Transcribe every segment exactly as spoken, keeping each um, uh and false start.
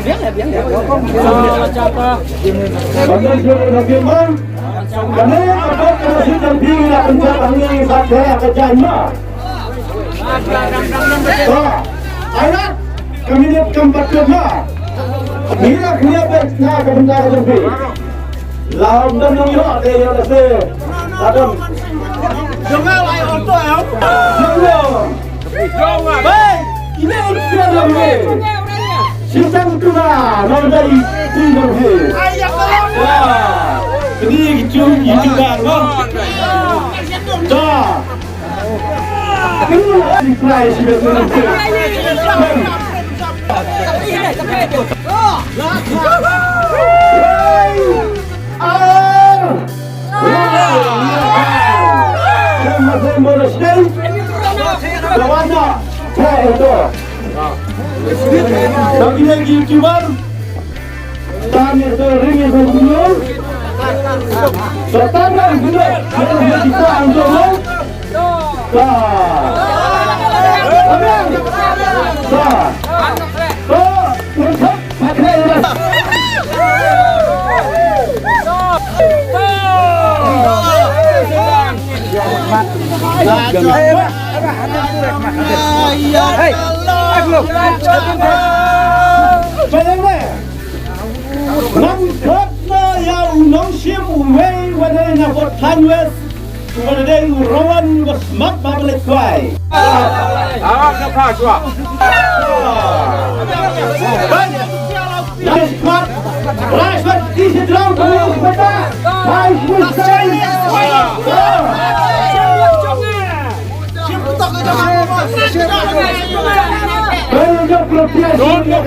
Biang ya, biang ya. Kane ka kot ka shu jam phi la pynjah hangne sa ka ka jaiñ ma. To, ai lad ka minit kam pat kut ma. Ngi la khniat beit na ka bynta ka jong phi. Lam dang nang ïoh te ïoh lehse. Adam. Jong nga lai auto em. Jong nga. Bai, ine un pier lam ngi. Shisang tuna, nang dei ti nang hi. Wah, ini ki cung YouTuber, no? Da. Ini di fly si betul. Ar. Lagi-lagi YouTuber. Tan itu ring itu dulu. Setan itu. Kita untuk lo. Ba. Ba. Ba. Nang khot na ïa u nongshim uwei wa dei na Port Khlaiñ West, uba dei u Rowan Basmat Babalek Kwai. Awak na pha shuwa. Nice shot. Nice shot. This is wrong. Nice mistake. Same guy.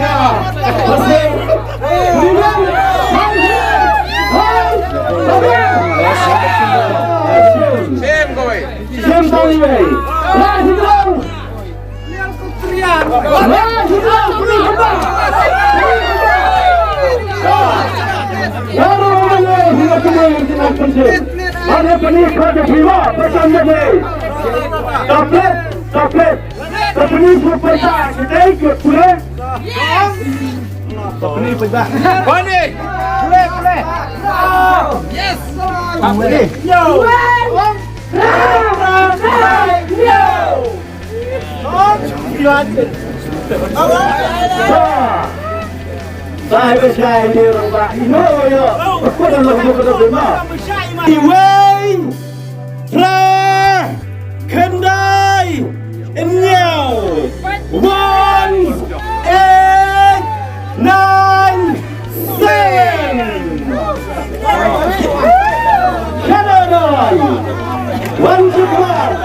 Complet, complet. Company super star, kita ikut pula. Company pecah. Bani. Boleh, boleh. Yes. Company. Yo. Yo. Sa, sa, sa, ini orang tak ino, yo. Aku dah lalu ke rumah. Iwei. Phra, khyndai, hynñiew, one, eight, nine, seven. Khyndai, one, two, one.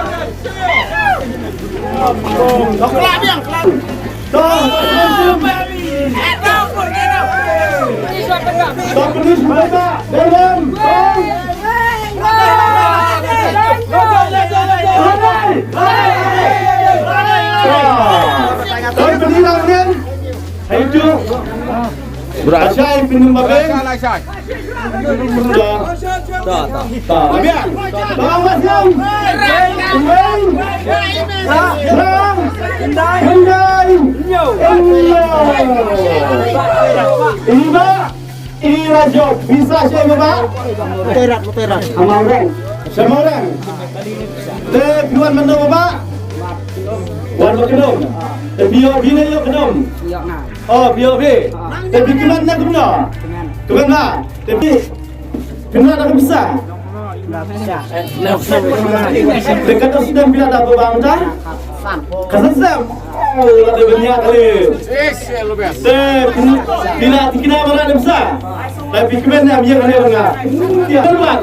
Bra. Lashai, pynlong ba beng. Lashai, lashai. Ta, ta. Ta. Biang. Bang Mas Yong. Wei. Bang. Hyndai. Hyndai. Iba. Ira jop. Bisa sha iba ba. Terat, terat. Amang reng. Sama orang. Te phi wan mano ba? Wan ba kdom. Te phi ïoh phi ne ïoh kdom. Ïoh nga. Oh, phi ïoh phi. Te phi kmen na kumno? Kmen. Kmen na. Te phi kmen na ka pisa. Te kato sdang phi la da ba bang ta? Ka san sem. Oh, la de bnya kali. Te phi la tikna ba la da pisa. Lai phi kmen ne am ïeng ne ba nga. Ïa kan wan.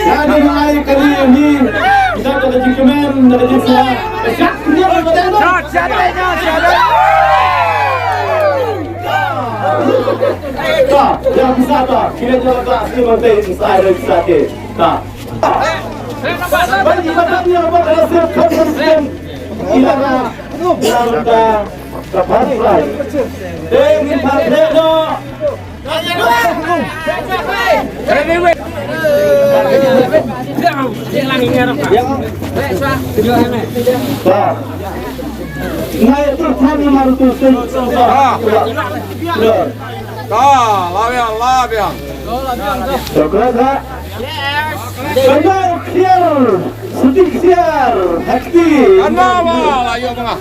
Nga dei ai kali ni. Kita ka jingkmen, ka jingsngew. Shot, shot, shot, shot. Ta, ïa pisa ta. Kine jala ta, sini mantai, pisa, ada pisa ke. Ta. Bagi mata dia, apa kena siap, kan, kan. Ila na, ila na, ta, ta, ta, ta. Eh, ni ta, ta, ta. Ngai tu thani maru tu tu. Ah. Ka, la biang, la biang. Coklat ha. Kano kiar, sedik kiar, hakti. Kano ba, la yo ba.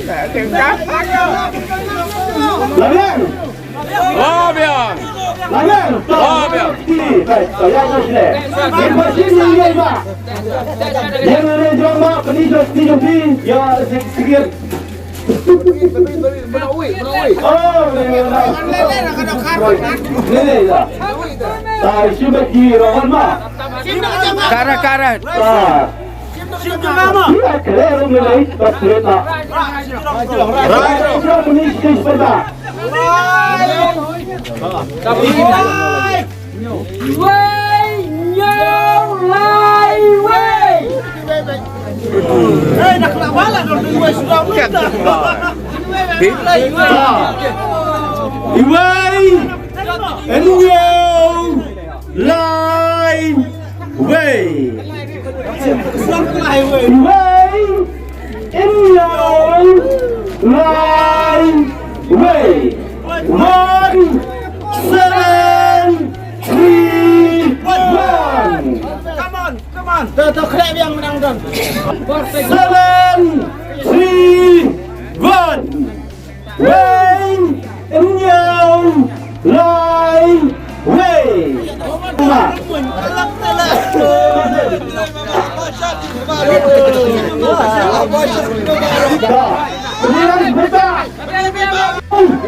La biang. La biang. La biang. La biang. Ti, bai, bai, ya, ya, ya. Ni pasi ni, ya, ba. Yang ada jong ba, peni jong ti jong ti, ya, sik-, sikit. Oh, ni, ni, ni. Ni, ni, ya. Tai, shu ba ki, rawan ba. Karat, karat. Ah. Iya, kere, ni, ni, pas, ni, tak. Rai, rai, ni, ni, ni, ni. Iwei, hynñiew, lai, iwei. Iwei, hynñiew, lai, wei. Wei, hynñiew, lai, wei. One, seven, three, one. Come on, come on. To, to, khreh biang menang don. Seven, three, one. Wei, hynñiew, lai, wei. Ba. Ba.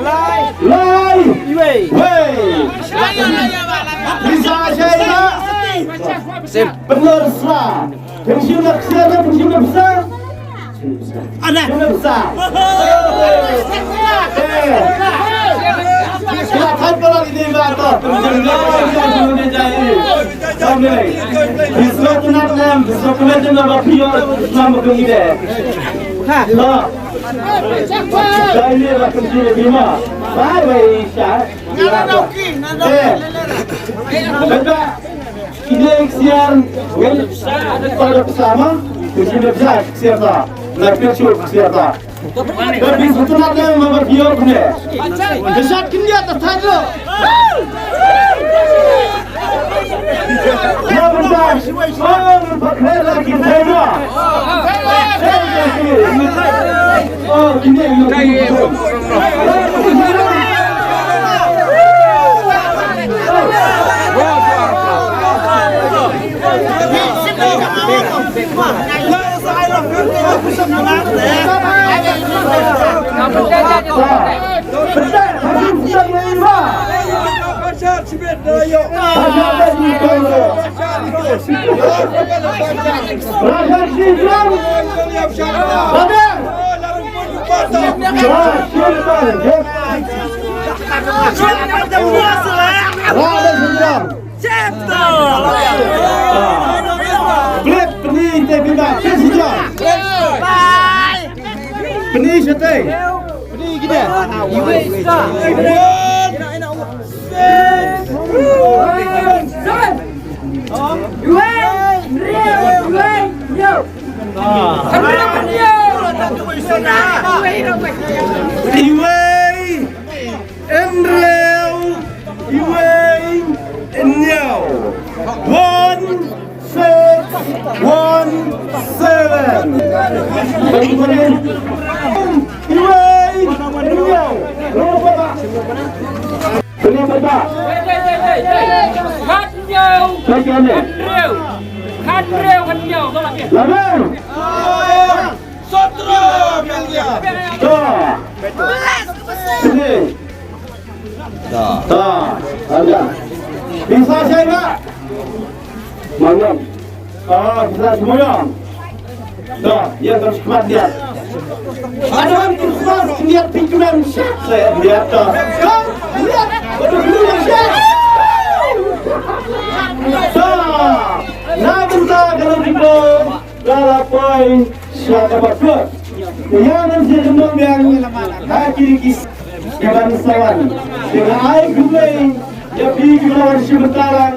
Lai, lai, wei. Pisa shai na. Sip. Pynlong sa. Pynshim na ksiar na, pynshim na pisa. Ana. Pynshim na pisa. Eh. Ila thait palat ini ba to. Pynshim na pisa, pynshim na jai. Sampai. Biswa tunat nam, biswa tunat nam ba phi ïoh nam ba kong ide. Ha. Ba. Jai ni ba pynshim na bima. Bye bye, Isha. Ngana nauki, ngana nauki. Eh. Betul. Kine ksiar, ngin pada bersama, kine ksiar, ksiar ta. Na kine ksiar ta. Tapi sebenarnya memang dia punya. Besar kine ta thailo. Ya betul. Oh, pakai lagi thailo. Oh, kine. Pynïaid te pynïaid. Pynïaid shatei. Pynïaid kita. Iwei, hynriew, iwei, hynñiew. Hynriew, hynñiew. Iwei, hynriew, iwei, hynñiew. One six one seven. Iwei, hynñiew. Pynïaid bad. Khathynñiew. Khathynñiew. Hynriew. Khathynñiew, hynñiew. Laban. Sotro, mil gaya. To. Sini. To. To. Ada. Pisa shai ba? Mangam. Ah, kita semua. Dah, ïa ka shuwa ïa. Advance Christmas, ïa, phi kmen sha ïa, dah. Dah, ïa, betul, betul, ïa. Dah, na bynta ka long dei ko, ka la poi sha kaba kut. Ïa, nan sha ka nongbiang, ha ki ki, ki ban sa wan. Ki la ai khublei ïa phi ki ba wan shim bynta lang.